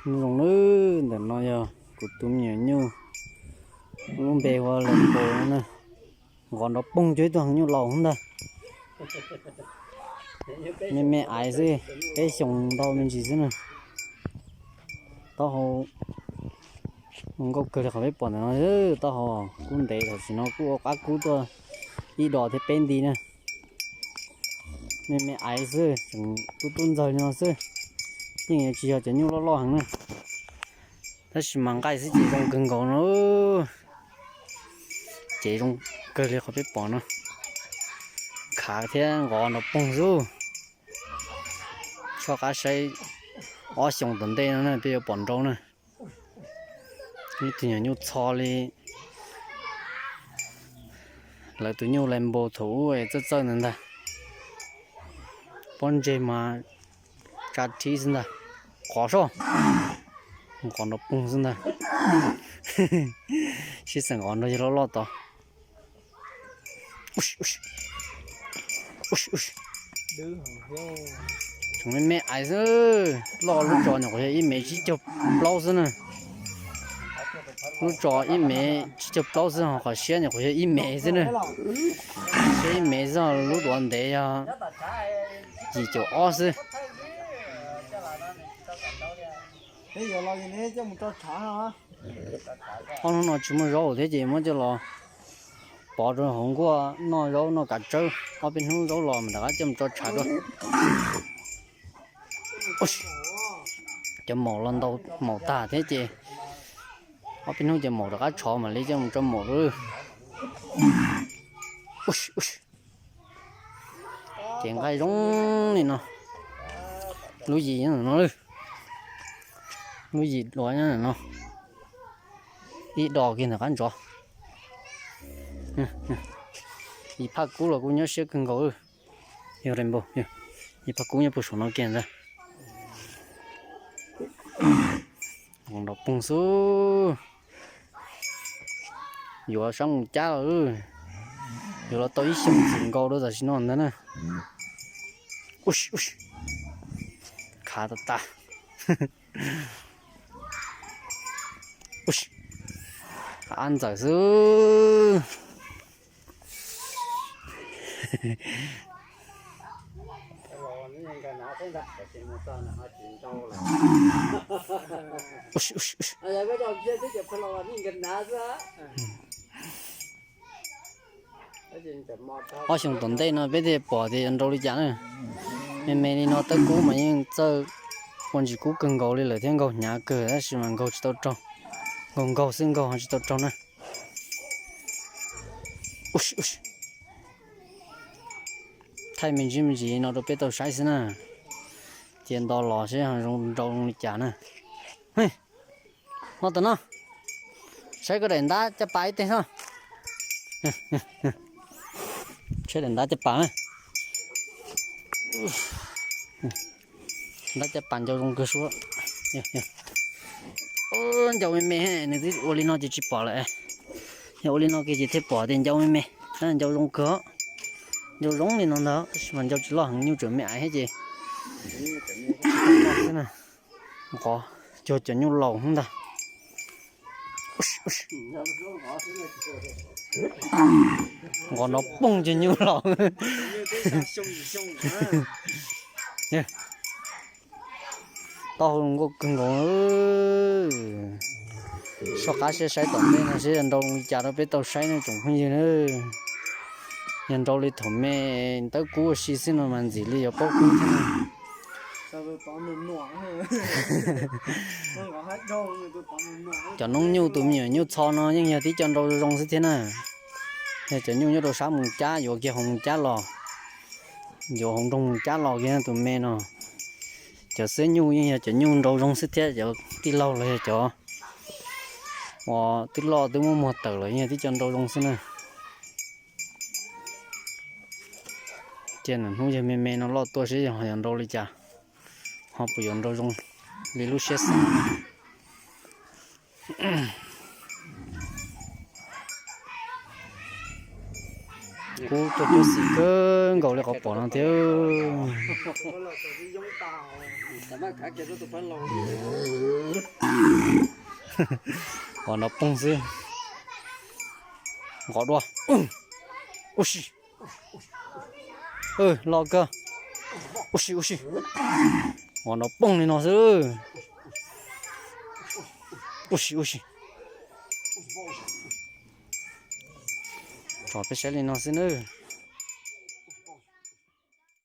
Nyob zoo na, ntawm no yog kuv tus me nyuam nyuj, lub npe hu ua Lawv Npau no na. Nqos nrov poog cuag ib tug heev nyuj laus ntag. Me me aiv xwb, peb xyoos ntau me ntsis xwb na. Taub hau zoo nkauj kawg li qhov peb pom ntawm no, taub hau kub ntev, tam sim no kuj ua qab kub tuaj ib dos thiab peb nti na. Me me aiv xwb, tseem tub tub ntxawg li no xwb, yeej yuav tsis yog cov nyuj loj loj heev na. Tab sis mas nqaij xwb ces zoo kawg nkaus no. Ces zoo kawg li qhov peb pom no, khav thiab nqos nrov poog xwb. Soj qab saib ob xyoos tom ntej no na peb yuav pom nrau na. Ib tug nyuam nyuj txho li lawv tus nyuj Lawv Npau thaum ub txawj txawj ntawd ntag. Pob ntseg mas tsa thib xwb ntag. Qhov soj, nqos nrov poog xwb ntag. Sib xeem nqos nrog yawg loj loj tod. Tseem me me aiv xwb, loj lub tso nyuam qhuav yog ib mev tsib caug plaub xwb na. Lub tso ib mev tsib caug plaub xwb, ho qhov siab nyuam qhuav yog ib mev xwb na. Siab ib mev xwb, lub duav ntev yog yim caum ob xwb. Ob hnub no tsis muaj zaub thiab ces muab coj los pov rau hauv nkuaj noj zaub noj kav tsawb, ob peb hnub zaub los mas rov qab coj mus tso tshav dua. Cov maum los ntau, maum tag thiab ces ob peb hnub cov maum rov qab tshov mam li coj mus tso maum dua. Ces nqaij zoo li no, lub yim nyob ntawm no, lub yim duav nyob ntawm no, ib dos kiag ntawm qab ntsov. Yim phaj kub los kuj nyob siab kawg nkaus. Yog Rainbow, yim phaj kub nyob puag saum no kiag ntag. Nrov poog xwb. Yuav sab mus cab los, yuav los tau ib xyoos txwm nkaus rau tam sim no ntag na. Khav tas tas. Ab ntxawm xwb. Ob xyoos tom ntej no peb thiaj pom tias yuav nrau li cas na. Me me li no tawb kub mas yeej txawj ua ntsis kub kawg nkaus li lawm thiab, nkaug hnyav kawg tab sis mas nkaug tsis tau raug. Nkaug nkaug xwb, nkaug tsis tau raug na. Thaij me ntsis me ntsis no rau peb tau saib xwb na. Cia nto los seb zoo nrau zoo li cas na. Noj tam no, saib koj daim ntab caj pas ib teg xwb. Saib daim ntab caj pas na. Ntab caj pas ncau zoo kawg suab. Ncau me me, nws twb ua li no ces tsis pom lawm. Yog ua li no kiag ces thiaj pom tias ncau me me. Ncau zoo kawg, ncau zoo li no ntag tab sis mas ncau tsis loj heev, nyuj tseem me aiv thiab ces. Nqos cuag cov nyuj laus ntag. Nqos nrov poog cuag nyuj laus. Taub hau zoo nkauj kawg nkaus. Soj qab saib saib tom ntej no seb yog nrau li cas rau peb tau saib ne tsoom phooj ywg na. Yog nrau li thaum me ntawd kub ua si xwb no mas ntxim li yuav paub kub thiab. Cov noob nyuj tus me nyuam nyuj txho no yeej yog tib co nrau zoo xwb thiab na. Yog cov nyuj nyob rau sab mus cab, yuav kiag hauv mus cab los, yuav hauv nroog mus cab los kiag tus me no. Cov xwb nyuj yeej yog cov nyuj nrau zoo xwb thiab, cov tij laug los yog cov uas twb loj twb muaj muag tawm los yeej yog tib co nrau zoo xwb na. Cia nws hnub yog me me no loj tuaj seb ho yuav nrau li cas, ho puas yuav nrau zoo li lub siab xav. Kub tuaj cuab xim kawg nkaus li qhov pom no thiab. Qhov no poob xwb. Nqos dua. Ub si. Los kawg. Ub si ub si. Qhov no poob li no xwb. Ub si ub si. Tso peb saib li no xwb na.